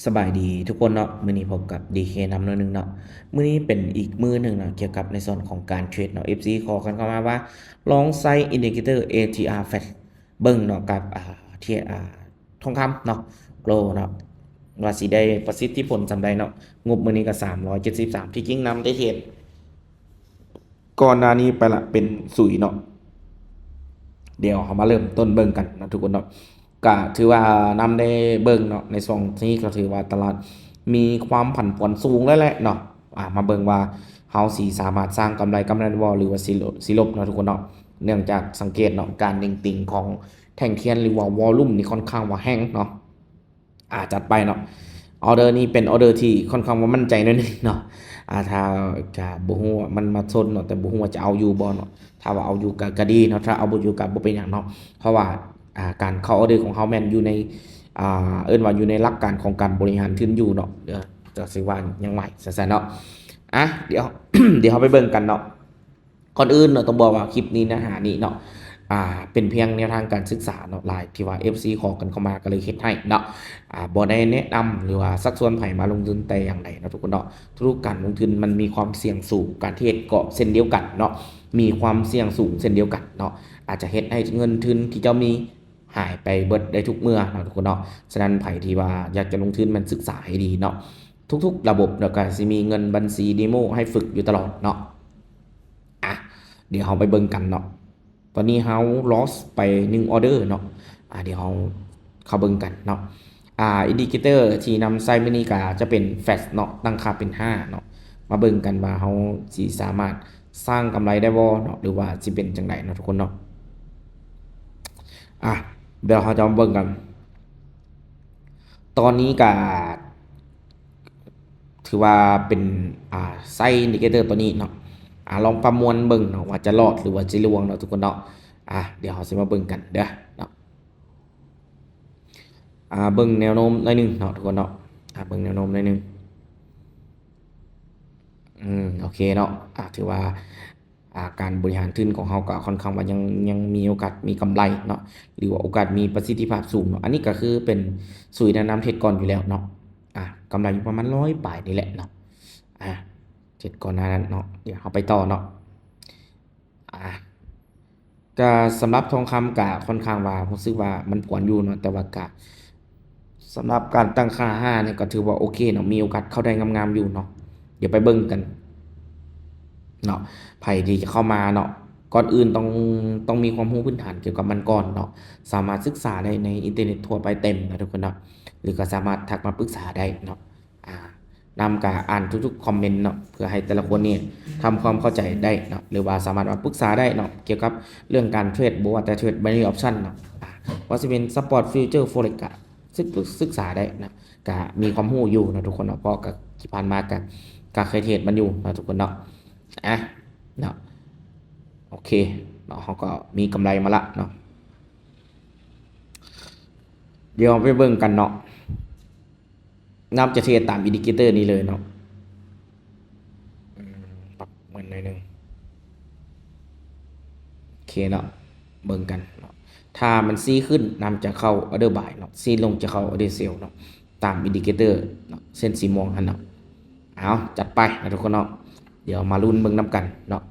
ສະບາຍດີທຸກຄົນເນາະ, ມື້ນີ້ພົບກັບ ດີເຄ ນຳໜ້ອຍໜຶ່ງເນາະ. ມື້ນີ້ເປັນອີກມື້ໜຶ່ງເນາະ ກ່ຽວກັບໃນສ່ວນຂອງການເທຣດເນາະ, ເອັຟຊີຂໍກັນເຂົ້າມາວ່າລອງໃຊ້ indicator ເອທີອາຣ໌ Flash ເບິ່ງເນາະ ກັບ ອ່າ ທີ່ ອ່າ ທອງຄຳເນາະ Gold ເນາະ ວ່າຊິໄດ້ປະສິດທິຜົນສ່ຳໃດເນາະ. ງົບມື້ນີ້ກໍສາມຮ້ອຍເຈັດສິບສາມ ທີ່ຈິງນຳໄດ້ເທຣດ ກ່ອນໜ້ານີ້ໄປລະເປັນສຸຍເນາະ. ດຽວເຮົາມາເລີ່ມຕົ້ນເບິ່ງກັນເນາະທຸກຄົນເນາະ. ກະຖືວ່ານຳໄດ້ເບິ່ງເນາະ ໃນຊ່ວງນີ້ກໍຖືວ່າຕະຫຼາດມີຄວາມຜັນຜວນສູງແລ້ວແຫຼະເນາະ. ອາ ມາເບິ່ງວ່າເຮົາຊິສາມາດສ້າງກຳໄລກັບມັນໄດ້ບໍ່ ຫຼືວ່າຊິ ຊິລົບເນາະທຸກຄົນເນາະ. ເນື່ອງຈາກສັງເກດເນາະ ການເໜັງຕີງຂອງແທ່ງທຽນ ຫຼືວ່າ volume ນີ້ຄ່ອນຂ້າງວ່າແຮງເນາະ. ອາ ຈັດໄປເນາະ. ອໍເດີນີ້ເປັນອໍເດີທີ່ຄ່ອນຂ້າງວ່າໝັ້ນໃຈໜ້ອຍໜຶ່ງເນາະ. ອາ ຖ້າ ກະບໍ່ຮູ້ວ່າມັນມາຊົນເນາະ ແຕ່ບໍ່ຮູ້ວ່າຈະເອົາຢູ່ບໍ່ເນາະ. ຖ້າວ່າເອົາຢູ່ກະ ກະດີເນາະ, ຖ້າເອົາບໍ່ຢູ່ກະບໍ່ເປັນຫຍັງເນາະ. ເພາະວ່າ ອາ ການເຂົ້າອໍເດີຂອງເຮົາແມ່ນຢູ່ໃນ ອາ ເອີ້ນວ່າຢູ່ໃນຫຼັກການຂອງການບໍລິຫານທຶນຢູ່ເນາະ. ເອີ ກໍຊິວ່າຍັງໃໝ່ຊັ້ນໆເນາະ. ອາ ດຽວ ດຽວເຮົາໄປເບິ່ງກັນເນາະ. ກ່ອນອື່ນເນາະ ຕ້ອງບອກວ່າຄລິບນີ້ເນື້ອຫານີ້ເນາະ ອ່າ ເປັນພຽງແນວທາງການສຶກສາເນາະ, ຫຼາຍທີ່ວ່າເອັຟຊີຂໍກັນເຂົ້າມາ ກໍເລີຍເຮັດໃຫ້ເນາະ. ອ່າ ບໍ່ໄດ້ແນະນຳ ຫຼືວ່າຊັກຊວນໃຜມາລົງທຶນແຕ່ຢ່າງໃດເນາະທຸກຄົນເນາະ. ທຸກໆການລົງທຶນມັນມີຄວາມສ່ຽງສູງ, ການເທຣດກໍເຊັ່ນດຽວກັນເນາະ ມີຄວາມສ່ຽງສູງເຊັ່ນດຽວກັນເນາະ. ອາດຈະເຮັດໃຫ້ເງິນທຶນທີ່ເຈົ້າມີຫາຍໄປເບິດໄດ້ທຸກເມື່ອເນາະທຸກຄົນເນາະ. ສະນັ້ນໃຜທີ່ວ່າຢາກຈະລົງທຶນ ແມ່ນສຶກສາໃຫ້ດີເນາະ. ທຸກໆລະບົບເນາະ ກໍຊິມີເງິນບັນຊີເດໂມໃຫ້ຝຶກຢູ່ຕະຫຼອດເນາະ. ອາ ດຽວເຮົາໄປເບິ່ງກັນເນາະ. ຕອນນີ້ເຮົາ loss ໄປໜຶ່ງອໍເດີເນາະ. ອາ ດຽວເຮົາເຂົ້າເບິ່ງກັນເນາະ. ອາ ອິນດິເຄເຕີທີ່ນຳໃຊ້ມື້ນີ້ກໍຈະເປັນ Flash ເນາະ, ຕັ້ງຄ່າເປັນຫ້າເນາະ. ມາເບິ່ງກັນວ່າເຮົາຊິສາມາດສ້າງກຳໄລໄດ້ບໍ່ເນາະ ຫຼືວ່າຊິເປັນຈັ່ງໃດເນາະທຸກຄົນເນາະ. ອາ ດຽວເຮົາຈະມາເບິ່ງກັນ. ຕອນນີ້ກະຖືວ່າເປັນ ອ່າ ໃຊ້ອິນດິເຄເຕີຕົວນີ້ເນາະ. ອາ ລອງປະມວນເບິ່ງເນາະ ວ່າຈະລອດ ຫຼືວ່າຈະລ່ວງເນາະທຸກຄົນເນາະ. ອາ ດຽວເຮົາຊິມາເບິ່ງກັນເດີເນາະ. ອາ ເບິ່ງແນວໂນ້ມໜ້ອຍໜຶ່ງເນາະທຸກຄົນເນາະ. ອາ ເບິ່ງແນວໂນ້ມໜ້ອຍໜຶ່ງ. ອືມ ໂອເຄເນາະ. ອາ ຖືວ່າ ອາ ການບໍລິຫານທຶນຂອງເຮົາກໍຄ່ອນຂ້າງວ່າຍັງ ຍັງມີໂອກາດມີກຳໄລເນາະ ຫຼືວ່າໂອກາດມີປະສິດທິພາບສູງເນາະ. ອັນນີ້ກໍຄືເປັນສຸຍແນະນຳເທຣດກ່ອນຢູ່ແລ້ວເນາະ. ອາ ກຳໄລຢູ່ປະມານຮ້ອຍປາຍນີ້ແຫຼະເນາະ. ອາ ເທຣດກ່ອນໜ້ານັ້ນເນາະ. ດຽວເຮົາໄປຕໍ່ເນາະ. ອາ ກະສຳລັບທອງຄຳກະຄ່ອນຂ້າງວ່າຮູ້ສຶກວ່າມັນຜວນຢູ່ເນາະ, ແຕ່ວ່າກະ ສຳລັບການຕັ້ງຄ່າຫ້ານີ້ກໍຖືວ່າໂອເຄເນາະ, ມີໂອກາດເຂົ້າໄດ້ງາມໆຢູ່ເນາະ. ດຽວໄປເບິ່ງກັນເນາະ ໃຜທີ່ຈະເຂົ້າມາເນາະ. ກ່ອນອື່ນຕ້ອງ ຕ້ອງມີຄວາມຮູ້ພື້ນຖານກ່ຽວກັບມັນກ່ອນເນາະ. ສາມາດສຶກສາໄດ້ໃນອິນເຕີເນັດທົ່ວໄປເຕັມນະທຸກຄົນເນາະ, ຫຼືກໍສາມາດທັກມາປຶກສາໄດ້ເນາະ. ອາ ນຳກະອ່ານທຸກໆຄອມເມັນເນາະ ເພື່ອໃຫ້ແຕ່ລະຄົນນີ້ທຳຄວາມເຂົ້າໃຈໄດ້ເນາະ ຫຼືວ່າສາມາດມາປຶກສາໄດ້ເນາະ ກ່ຽວກັບເລື່ອງການເທຣດ, ບໍ່ວ່າແຕ່ເທຣດ binary option ເນາະ. ອາ ວ່າຊິເປັນ spot future forex ກະ ສຶກ ສຶກສາໄດ້ເນາະ, ກະມີຄວາມຮູ້ຢູ່ເນາະທຸກຄົນເນາະ, ເພາະກະທີ່ຜ່ານມາກະ ກະເຄີຍເທຣດມັນຢູ່ເນາະທຸກຄົນເນາະ. ອາ ເນາະ ໂອເຄເນາະ, ເຮົາກໍມີກຳໄລມາລະເນາະ. ດຽວເຮົາໄປເບິ່ງກັນເນາະ. ນຳຈະເທຣດຕາມອິນດິເຄເຕີນີ້ເລີຍເນາະ. ອືມ ປັບໝື່ນໜ້ອຍໜຶ່ງ. ໂອເຄເນາະ, ເບິ່ງກັນເນາະ. ຖ້າມັນຊີ້ຂຶ້ນ ນຳຈະເຂົ້າອໍເດີບາຍເນາະ, ຊີ້ລົງຈະເຂົ້າອໍເດີເຊວເນາະ, ຕາມອິນດິເຄເຕີເນາະ, ເສັ້ນສີມ່ວງຫັ້ນເນາະ. ເອົາ ຈັດໄປນະທຸກຄົນເນາະ, ດຽວມາລຸ້ນເບິ່ງນຳກັນເນາະ.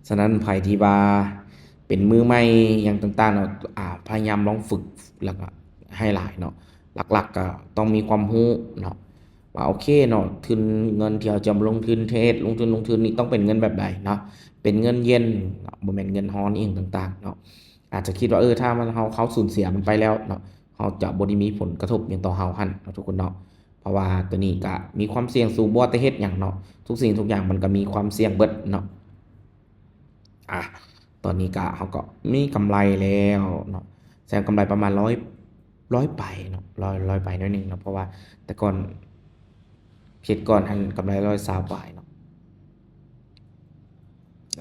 ສະນັ້ນໃຜທີ່ວ່າເປັນມືໃໝ່ຫຍັງຕ່າງໆເນາະ, ອາ ພະຍາຍາມລອງຝຶກ ແລ້ວກໍໃຫ້ຫຼາຍເນາະ. ຫຼັກໆກໍຕ້ອງມີຄວາມຮູ້ເນາະ ວ່າໂອເຄເນາະ, ທຶນ ເງິນທີ່ເຮົາຈະມາລົງທຶນເທຣດ ລົງທຶນ ລົງທຶນນີ້ຕ້ອງເປັນເງິນແບບໃດເນາະ, ເປັນເງິນເຢັນເນາະ, ບໍ່ແມ່ນເງິນຮອນອີ່ຫຍັງຕ່າງໆເນາະ. ອາດຈະຄິດວ່າ ເອີ ຖ້າມັນ ເຮົາ ເຮົາສູນເສຍມັນໄປແລ້ວເນາະ, ເຮົາຈະບໍ່ໄດ້ມີຜົນກະທົບຫຍັງຕໍ່ເຮົາຫັ້ນເນາະ ທຸກຄົນເນາະ. ເພາະວ່າຕົວນີ້ກະມີຄວາມສ່ຽງສູງ ບໍ່ວ່າແຕ່ເຮັດຫຍັງເນາະ, ທຸກສິ່ງທຸກຢ່າງມັນກະມີຄວາມສ່ຽງເບິດເນາະ. ອາ ຕອນນີ້ກະ ເຮົາກໍມີກຳໄລແລ້ວເນາະ, ແສດງກຳໄລປະມານຮ້ອຍ ຮ້ອຍປາຍເນາະ, ຮ້ອຍ ຮ້ອຍປາຍໜ້ອຍໜຶ່ງເນາະ, ເພາະວ່າແຕ່ກ່ອນ ເຮັດກ່ອນຫັ້ນກຳໄລຮ້ອຍຊາວປາຍເນາະ.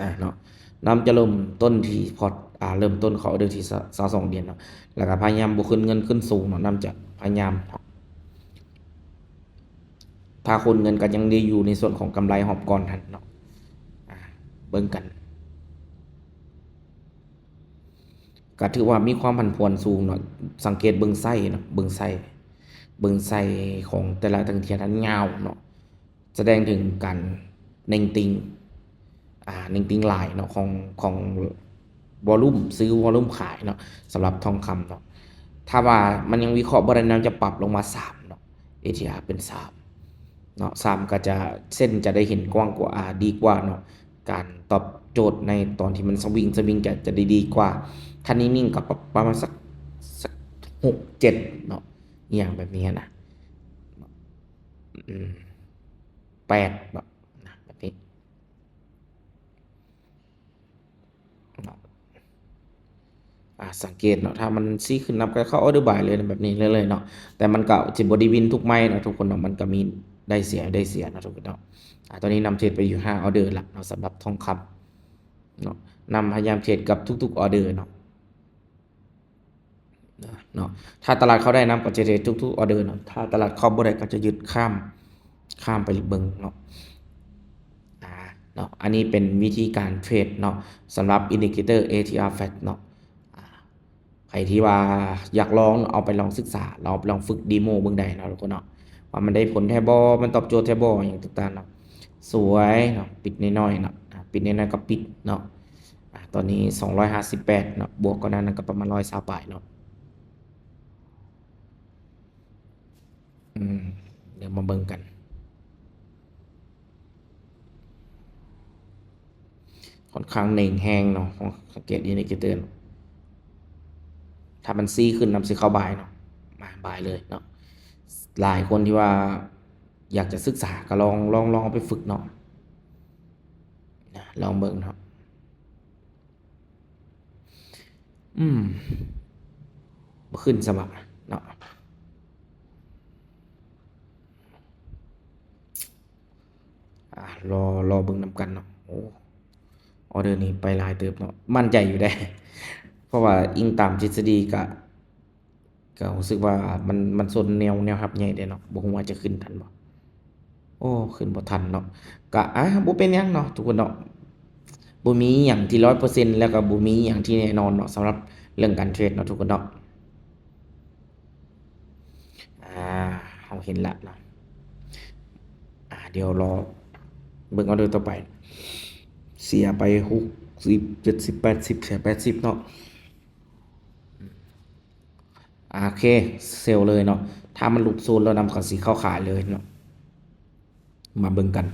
ອາ ເນາະ, ນຳຈະເລີ່ມຕົ້ນທີ່ພອດ ອາ ເລີ່ມຕົ້ນເຂົ້າອໍເດີທີ່ຊາວສອງຫຼຽນເນາະ, ແລ້ວກໍພະຍາຍາມບໍ່ຂຶ້ນເງິນຂຶ້ນສູງເນາະ, ນຳຈະພະຍາຍາມ ຖ້າຄົນເງິນກໍຍັງໄດ້ຢູ່ໃນສ່ວນຂອງກຳໄລຮອບກ່ອນຫັ້ນເນາະ. ອາ ເບິ່ງກັນ ກໍຖືວ່າມີຄວາມຜັນຜວນສູງເນາະ, ສັງເກດເບິ່ງໄສ້ເນາະ, ເບິ່ງໄສ້ ເບິ່ງໄຊຂອງແຕ່ລະເທິງທຽນນັ້ນຍາວເນາະ ສະແດງເຖິງການເໜັງຕີງ ອ່າ ເໜັງຕີງຫຼາຍເນາະ ຂອງ ຂອງວໍລຸ່ມຊື້ ວໍລຸ່ມຂາຍເນາະ ສຳລັບທອງຄຳເນາະ. ຖ້າວ່າມັນຍັງວິເຄາະບໍ່ໄດ້ ແນວຈະປັບລົງມາສາມເນາະ ເອທີອາເປັນສາມເນາະ ສາມກໍຈະ ເສັ້ນຈະໄດ້ເຫັນກວ້າງກວ່າ ອ່າ ດີກວ່າເນາະ ການຕອບໂຈດໃນຕອນທີ່ມັນສະວິງ ສະວິງຈະ ຈະໄດ້ດີກວ່າ. ຖ້ານິ່ງໆກໍປະ ປະມານສັກ ສັກຫົກເຈັດເນາະ ອີ່ຫຍັງແບບນີ້ນະ ອືມ ແປດເນາະ ນະ ແບບນີ້ເນາະ. ອ່າ ສັງເກດເນາະ ຖ້າມັນຊີ້ຂຶ້ນນຳ ກໍເຂົ້າອໍເດີບາຍເລີຍ ແບບນີ້ເລີຍເນາະ. ແຕ່ມັນກໍຊິບໍ່ໄດ້ວິນທຸກໄມ້ເນາະທຸກຄົນເນາະ ມັນກໍມີໄດ້ເສຍ ໄດ້ເສຍເນາະທຸກຄົນເນາະ. ອ່າ ຕອນນີ້ນຳເທຣດໄປຢູ່ຫ້າອໍເດີລະເນາະ ສຳລັບທອງຄຳເນາະ ນຳພະຍາຍາມເທຣດກັບທຸກໆອໍເດີເນາະ. ເນາະ ຖ້າຕະຫຼາດເຂົ້າໄດ້ນຳ ກໍຈະເທຣດທຸກໆອໍເດີເນາະ ຖ້າຕະຫຼາດເຂົ້າບໍ່ໄດ້ ກໍຈະຢຸດ ຂ້າມ ຂ້າມໄປເບິ່ງເນາະ. ອ່າ ເນາະ ອັນນີ້ເປັນວິທີການເທຣດເນາະ ສຳລັບອິນດິເຄເຕີ ເອທີອາ ແຟັດ ເນາະ. ອ່າ ໃຜທີ່ວ່າຢາກລອງ ເອົາໄປລອງສຶກສາ ລອງ ເອົາໄປລອງຝຶກເດໂມເບິ່ງໄດ້ເນາະທຸກຄົນເນາະ ວ່າມັນໄດ້ຜົນແທ້ບໍ່ ມັນຕອບໂຈດແທ້ບໍ່ ຫຍັງຕ່າງໆເນາະ. ສວຍເນາະ ປິດນ້ອຍໆເນາະ ອ່າ ປິດນ້ອຍໆກໍປິດເນາະ. ອ່າ ຕອນນີ້ສອງຮ້ອຍຫ້າສິບແປດເນາະ ບວກກ່ອນໜ້ານັ້ນກໍປະມານຮ້ອຍຊາວປາຍເນາະ. ອືມ ດຽວມາເບິ່ງກັນ ຂ້ອນຂ້າງເໜັງແຮງເນາະ ສັງເກດອິນດິເຄເຕີເນາະ ຖ້າມັນຊີ້ຂຶ້ນນຳ ຊິເຂົ້າບາຍເນາະ ມາບາຍເລີຍເນາະ. ຫຼາຍຄົນທີ່ວ່າຢາກຈະສຶກສາ ກໍລອງ ລອງ ລອງເອົາໄປຝຶກເນາະ ນະ ລອງເບິ່ງເນາະ. ອືມ ບໍ່ຂຶ້ນຊະວະເນາະ. ອ່າ ລໍ ລໍເບິ່ງນຳກັນເນາະ. ໂອ້ ອໍເດີນີ້ໄປຫຼາຍເຕີບເນາະ ໝັ້ນໃຈຢູ່ເດ້ ເພາະວ່າອີງຕາມທິດສະດີກະ ກໍຮູ້ສຶກວ່າມັນ ມັນຊົນແນວ ແນວຮັບໃຫຍ່ເດ້ເນາະ ບໍ່ຮູ້ວ່າຈະຂຶ້ນທັນບໍ່. ໂອ້ ຂຶ້ນບໍ່ທັນເນາະ ກະ ອ່າ ບໍ່ເປັນຫຍັງເນາະທຸກຄົນເນາະ. ບໍ່ມີຫຍັງທີ່ຮ້ອຍເປີເຊັນ ແລ້ວກໍບໍ່ມີຫຍັງທີ່ແນ່ນອນເນາະ ສຳລັບເລື່ອງການເທຣດເນາະທຸກຄົນເນາະ. ອ່າ ເຮົາເຫັນລະເນາະ ອ່າ ດຽວລໍເບິ່ງອໍເດີຕໍ່ໄປ. ເສຍໄປຫົກສິບ ເຈັດສິບ ແປດສິບ ເສຍແປດສິບເນາະ. ໂອເຄ ເຊວເລີຍເນາະ ຖ້າມັນຫຼຸດໂຊນແລ້ວນຳ ກໍຊິເຂົ້າຂາຍເລີຍເນາະ. ມາເບິ່ງກັນ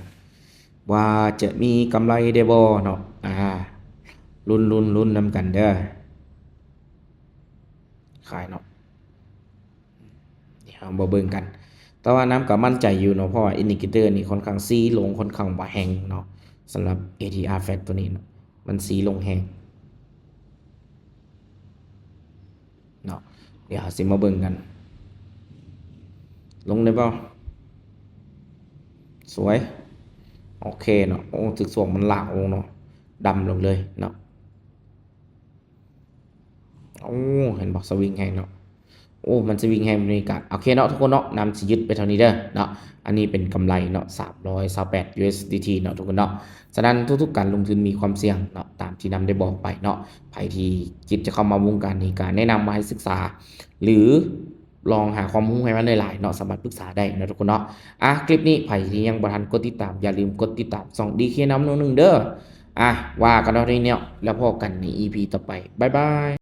ວ່າຈະມີກຳໄລໄດ້ບໍ່ເນາະ. ອ່າ ລຸ້ນ ລຸ້ນ ລຸ້ນນຳກັນເດີ ຂາຍເນາະ. ດຽວເຮົາມາເບິ່ງກັນ ແຕ່ວ່ານຳກໍໝັ້ນໃຈຢູ່ເນາະ ເພາະວ່າອິນດິເຄເຕີນີ້ຂ້ອນຂ້າງຊີ້ລົງ ຂ້ອນຂ້າງວ່າແຮງເນາະ. ສຳລັບເອທີອາ ແຟັດ ຕົວນີ້ເນາະ ມັນຊີ້ລົງແຮງເນາະ. ດຽວເຮົາຊິມາເບິ່ງກັນ ລົງໄດ້ບໍ່? ສວຍ ໂອເຄເນາະ. ໂອ້ ຖືກສວງມັນລາກລົງເນາະ ດຳລົງເລີຍເນາະ. ໂອ້ ເຫັນບໍ່ ສະວິງແຮງເນາະ. ໂອ້ ມັນສະວິງແຮງແບບນີ້ກະ ໂອເຄເນາະທຸກຄົນເນາະ ນຳຊິຢຸດໄປເທົ່ານີ້ເດີເນາະ. ອັນນີ້ເປັນກຳໄລເນາະ ສາມຮ້ອຍຊາວແປດ ຢູເອສດີທີ ເນາະທຸກຄົນເນາະ. ສະນັ້ນທຸກໆການລົງທຶນມີຄວາມສ່ຽງເນາະ ຕາມທີ່ນຳໄດ້ບອກໄປເນາະ. ໃຜທີ່ຄິດຈະເຂົ້າມາວົງການນີ້ ກະແນະນຳວ່າໃຫ້ສຶກສາ ຫຼື ລອງຫາຄວາມຮູ້ໃຫ້ມັນຫຼາຍໆເນາະ ສາມາດປຶກສາໄດ້ເນາະທຸກຄົນເນາະ. ອ່າ ຄລິບນີ້ໃຜທີ່ຍັງບໍ່ທັນກົດຕິດຕາມ ຢ່າລືມກົດຕິດຕາມຊ່ອງ ດີເຄ ນຳໜຶ່ງເດີ. ອ່າ ວ່າກັນເທົ່ານີ້ເນາະ ແລ້ວພໍ້ກັນໃນອີພີຕໍ່ໄປ ບາຍບາຍ.